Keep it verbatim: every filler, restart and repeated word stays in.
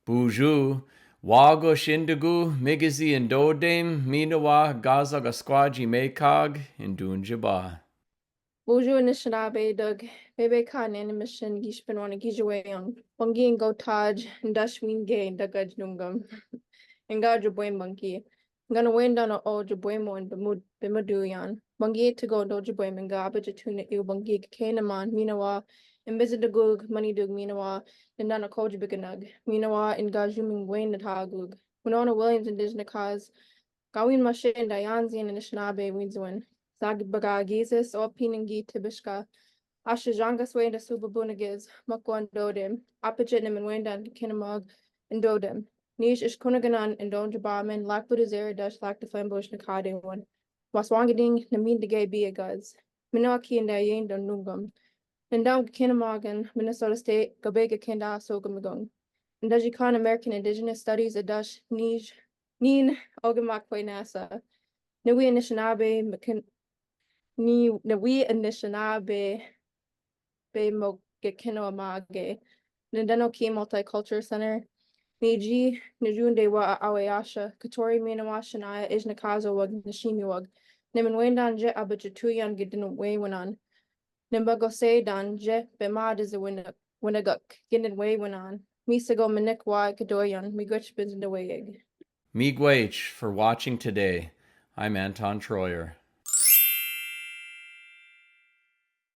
Buju, wago shendagu, migezi ndodem, minawa, gaza gaskwaji mekag, ndunjaba. Buju nisnabe dug, bebe ka nene mission gish penwana gijawe yang. Bangi ngo taj, ndash win ge, ndagaj nungam. Nga jabwe bangi. Ngana wenda na o jabwe mo in bimud bimudu yan. Bangi to go do jabwe menga abajatuna iu bangi kena man, minawa, in bizin dagug, money dug minawa, nindana ko jabiganug. Minawa, in gajuming wen na tagug. Winona Williams indigenous cause, Gawin mashe ndayanzi na nishnabe winzwin. Zag baga gizis o piningi tibishka. Asha jangaswe nda suba bunagiz, makwan dodem. Apajit na minwendan kinamag ndodem. Nish ishkunaganan ndon jabamen lak budizera dash lak defenbosh na kadewan. Waswangading na min dege biagaz. Minaki ndayin don nungam. Nandam kinamagan Minnesota State gabega kenda so gamigon. Ndajikan American Indigenous Studies adash nish nin ogamakwe nasa. Nawi Anishinaabe, Makin-, ni, Nawi Anishinaabe, be mo gekino amage. Nandano ki Multicultural Center. Niji, Najunde wa awayasha, Katori Minawa Shania, Ijnakazo wag, Nashimi wag. Nimin wendan je abajatuyan gidin we wanan. Nimbago se dan je be ma dizi wina-, winaguk, gidin we wanan. Misago minik wa kadoyan, migwech bizin da wayag. Miigwech for watching today. I'm Anton Troyer.